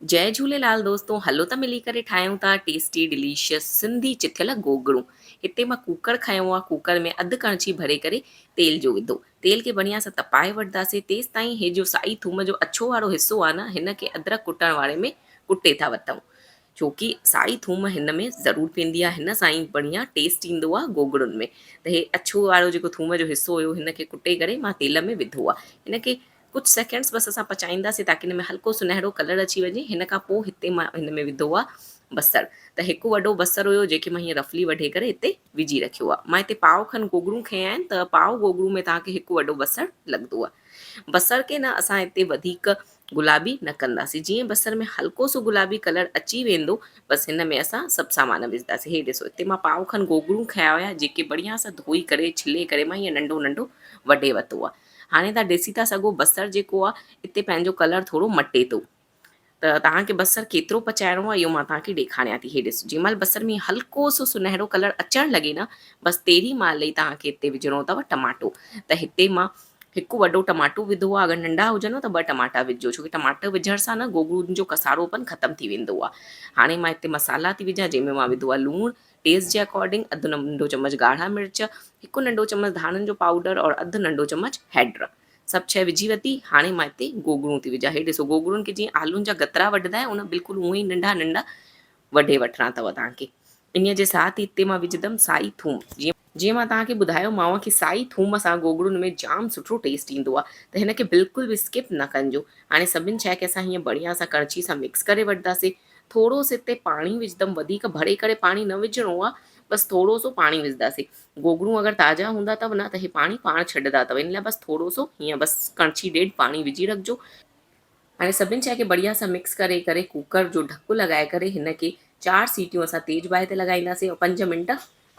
جئي جهوليلال دوستو هلو ته ملي ڪري ٺاهيون ٿا ٽيسٽي ڊليشس سنڌي چٿيل گوگڙون هتي مان ڪوڪر کنيو آ ڪوڪر ۾ اڌ ڪڻڇي ڀري ڪري تيل جو وڌو تيل کي بڙيا سان تپائي وٺنداسين تيستائين هي جو سائي ٿوم جو اڇو وارو حصو آ نه هن کي ادرڪ ڪٽڻ واري ۾ ڪٽي ٿا وٺون ڇو ڪي سائي ٿوم هن ۾ ضرور پيندي آ هن سان ئي بڙيا ٽيسٽ ايندو آ گوگڙن ۾ ته هي اڇو وارو جيڪو ٿوم جو حصو هيو هن کي ڪٽي ڪري مان تيل ۾ وڌو آ هن کي ڪجهه سيڪنڊس بس اسان پچائينداسين تاڪه ان ۾ هلڪو سنهڙو ڪلر اچي وڃي هن کان پوء هتي مان هن ۾ وڌو آهي بصر ته هڪ وڏو بصر هيو جيڪي مان هيئن رفلي وڍي ڪري هتي وجهي رکيو آهي مان هتي پاء کن گوگڙون کنيا آهن ته پاء گوگڙون ۾ توهان کي هڪ وڏو بصر لڳندو آهي بصر کي نه اسان هتي وڌيڪ گلابي نه ڪنداسين جيئن بصر ۾ هلڪو سو گلابي ڪلر اچي ويندو بس هن ۾ اسان سڀ سامان وجهنداسين هي ڏسو هتي مان پاء کن گوگڙون کنيا هيا جيڪي بڙيا سان ڌوئي ڪري ڇلي ڪري مان هيئن ننڍو ننڍو وڍي ورتو آهي هاڻي توهان ڏسي ٿا سگهو بصر جيڪو آهي اتي پنهنجو ڪلر ٿورو مٽي ٿو ته توهان کي بصر ڪيترو پچائڻو آهي اهو مان توهان کي ڏيکاريان ٿي هي ڏسو جنهن مهل بصر ۾ هلڪو سو سنهڙو ڪلر اچڻ لڳي نه بس تيڏي مهل ئي توهان کي هتي وجهڻو اٿو ٽماٽو ته هتي مان هڪ وڏو ٽماٽو وڌو آهي اگر ننڍا هجنو ته ٻه ٽماٽا وجهجو ڇو ڪي ٽماٽر وجهڻ سان نه گوگڙون جو ڪساروپن ختم ٿي ويندو آهي هاڻي مان هتي مصالحا ٿي وجهان جنهن ۾ مان وڌو آهي لوڻ ٽيسٽ جي اڪارڊنگ اڌ ننڍو چمچ ڳاڙها مرچ، هڪ ننڍو چمچ ڌاڻن جو پائوڊر اور اڌ ننڍو چمچ هيڊ. سڀ شيء وجهي ورتي. هاڻي مان هتي گوگڙون ٿي وجهان. هي ڏسو گوگڙن کي جيئن آلون جا گترا وڍندا آهيون نه بلڪل اونئن ئي ننڍا ننڍا وڍي وٺڻا اٿو توهان کي. انهيء جي ساٿ ئي هتي مان وجهندم سائي ٿوم. جيئن جيئن مان توهان کي ٻڌايو مانو کي سائي ٿوم سان گوگڙن ۾ جام سٺو ٽيسٽ ايندو آهي ته هن کي بلڪل به اسڪپ نه ڪنجو. هاڻي سڀن شيء کي اسان هيئن بڙيا سان ڪڻڇي سان مڪس ڪري وٺنداسين. ٿورو سو هتي پاڻي وجهندم وڌيڪ ڀري ڪري پاڻي نه وجهڻو آ بس ٿورو سو پاڻي وجهنداسين گوگڙون اگر تازا هوندا اٿو نه ته هي پاڻي پاڻ ڇڏندا اٿو ان لاء بس ٿورو سو هيئن بس ڪڻڇي ڏيڍ پاڻي وجهي رکجو. هاڻي سڀن شيء کي بڙيا سان مڪس ڪري ڪري ڪوڪر جو ڍڪ لڳائي ڪري هن کي چار سيٽيون اسان تيز باهه تي لڳائينداسين ۽ پنج منٽ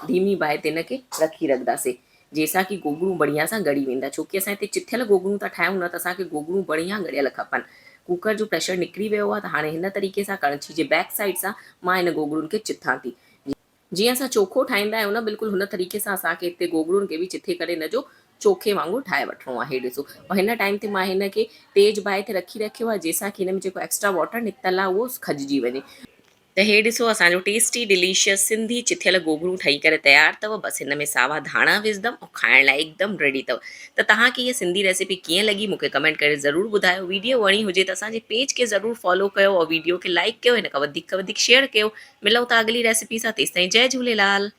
ڌيمي باهه تي ان کي رکي رکنداسين جنهن سان ڪي گوگڙون بڙهيا سان ڳڙي ويندا ڇو ڪي اسان هتي چٿيل گوگڙون ٿا ٺاهيون نه ته اسان کي گوگڙون بڙهيا ڳڙيل کپن ڪوڪر جو پريشر نڪري ويو آهي ته هاڻي هن طريقي سان ڪڻڇي جي بيڪ سائيڊ سان مان هن گوگڙون کي چٿان ٿي جيئن اسان چوکو ٺاهيندا آهيون نه بلڪل هن طريقي سان اسان کي هتي گوگڙون کي به چٿي ڪري هن جو چوکي وانگر ٺاهي وٺڻو آهي ڏسو هن ٽائيم تي مان هن کي تيز باهه تي رکي رکيو آهي جنهن سان ڪي هن ۾ جيڪو ايڪسٽرا واٽر نڪتل آهي اهو کڄجي وڃي. ته هي ڏسو اسان جو ٽيسٽي ڊليشس سنڌي چٿيل گوگڙون ٺهي ڪري تيار اٿو بس هن ۾ ساوا ڌاڻا وجهندم ۽ کائڻ لاء هڪدم ريڊي اٿو ته توهان کي هيء سنڌي ريسيپي ڪيئن لڳي مون کي ڪمينٽ ڪري ضرور ٻڌايو ويڊيو وڻي هجي ته اسان جي پيج کي ضرور فالو ڪيو ۽ ويڊيو کي لائيڪ ڪيو هن کان وڌيڪ کان وڌيڪ شيئر ڪيو ملون ٿا اڳلي ريسيپي سان تيستائين جئي جهوليلال.